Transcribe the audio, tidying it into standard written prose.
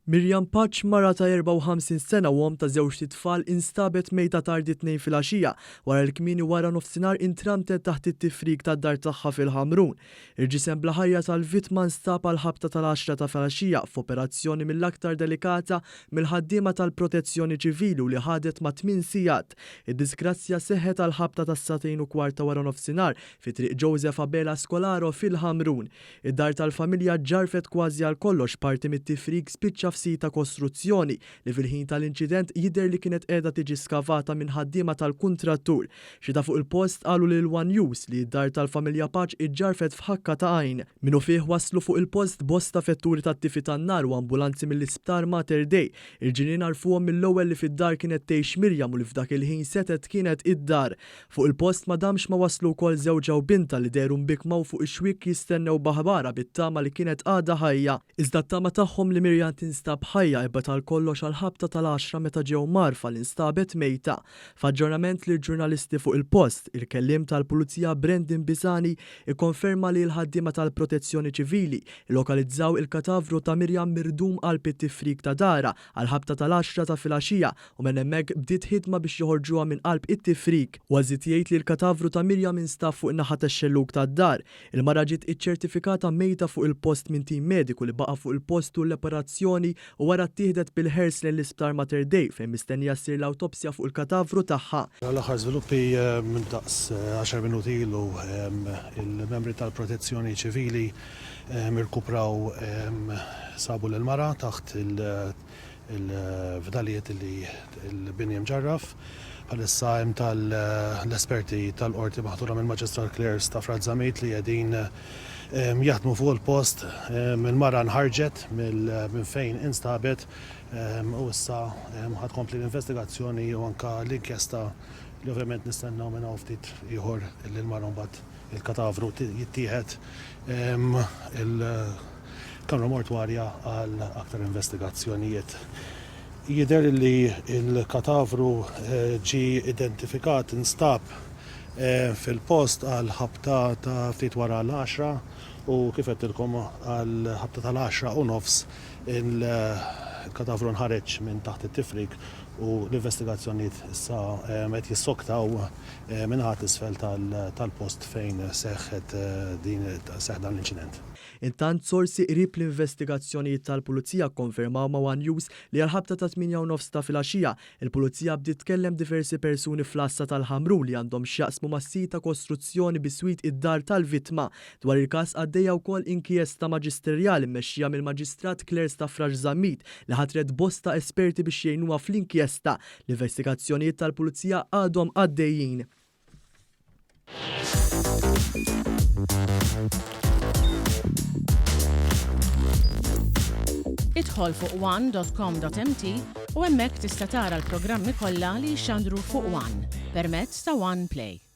Miriam Pace, mara ta' 54 sena u omm ta' żewġt itfal instabet mejta tard it-Tnejn filgħaxija wara li kmieni wara nofsinhar intramtet taħt it-tifrik tad-dar tagħha fil-Ħamrun. Il-ġisem bla ħajja tal-vittma nstab għall-ħabta tal-għaxra ta' filgħaxija f'operazzjoni mill-aktar delikata mill-ħaddiema tal-Protezzjoni Ċivili u li ħadet mat-tmien sigħat. Id-diżgrazzja seħħet għall-ħabta tas-sagħtejn u kwart ta' waranofsinhar fi Triq Joseph Abela Scolaro fil-Ħamrun. Id-dar tal-familja ġġarrfet kważi għal kollox parti mit-tifrik spiċċa f'sit ta' kostruzzjoni li fil-ħin tal-inċident jidher li kienet qiegħda tiġi skavata minn ħaddiema tal-kuntrattur. Xhieda fuq il-post qalu lil one News li d-dar tal-familja Pace iġġarrfet f'ħakka ta' għajn. Minnufih waslu fuq il-post bosta vetturi tat-tifi tan-nar u ambulanzi mill-Isptar Mater Dei. Il-ġirien għarfuhom mill-ewwel li fid-dar kienet tgħix Miriam u li f'dak il-ħin setgħet kienet id-dar. Fuq il-post ma damx ma waslu wkoll żewġha u bintha li dehru mbikkma u fuq ix-xwiek jistennew b'aħbarha bit-tama li kienet għadha ħajja. Iżda t-tama tagħhom li Miriam tinstab ħajja għebet għal kollox għall-ħabta tal-għaxra meta ġew mgħarrfa li nstabet mejta. F'aġġornament lill-ġurnalisti fuq il-post, il-kelliem tal-Pulizija Brandon Pisani ikkonferma li l-ħaddiema tal-Protezzjoni Ċivili llokalizzaw il-katavru ta' Miriam mirdum qalb it-tifrik ta' darha għall-ħabta tal-għaxra ta' filgħaxija u minn hemmhekk bdiet ħidma biex joħorġuha minn qalb it-tifrik. Huwa żied jgħid li l-katavru ta' Miriam instab fuq in-naħa tax-xellug tad-dar. Il-mara ġiet iċċertifikata mejta fuq il-post minn tim mediku li baqa' fuq il-post tul l-operazzjoni u wara ttieħdet bil-ħers lejn l-Isptar Mater Dei fejn mistennija ssir l-awtopsja fuq il-katavru tagħha. L-aħħar żviluppi minn daqs għaxar minuti ilu il-membri tal-Protezzjoni Ċivili irkupraw sabu lill-mara taħt il-fdalijiet li l-bini mġarraf. Bħalissa hemm tal-esperti tal-Qorti maħtura mill-Maġistrat Claire Stafrace Zammit li qegħdin jaħdmu fuq il-post. Il-mara nħarġet minn fejn instabet u issa ħa tkompli l-investigazzjoni u anke l-inkjesta li ovvjament nistennew minn hawn ftit ieħor li l-mara mbagħad il-katavru jittieħed il-kamra mortwarja għal aktar investigazzjonijiet. Jidher li l-katavru ġie identifikat, instab fil-post għal ħabta ta' ftit wara l-għaxra u kif għedtilkom għal ħabta tal-għaxra u nofs il-katavru nħareġ minn taħt it-tifrik u l-investigazzjonijiet issa qed jissoktaw min-naħa t'isfel tal-post fejn seħħet din seħħ dan l-inċident. Intant, sorsi qrib l-investigazzjonijiet tal-Pulizija kkonfermaw ma' one News li għall-ħabta tat-tmienja u nofs ta' filgħaxija, il-Pulizija bdiet tkellem diversi persuni fl-għassa tal-Ħamrun li għandhom x'jaqsmu mas-sit ta' kostruzzjoni biswit id-dar tal-vittma. Dwar il-każ għaddejja wkoll inkjesta maġisterjali mmexxija mill-Maġistrat Claire Stafrace Zammit li ħatret bosta esperti biex jgħinuha fl-inkjesta. L-investigazzjonijiet tal-Pulizija għadhom għaddejjin. Idħol fuq one.com.mt u hemmhekk tista' tara l-programmi kollha li jixxandru fuq One permezz ta' One Play.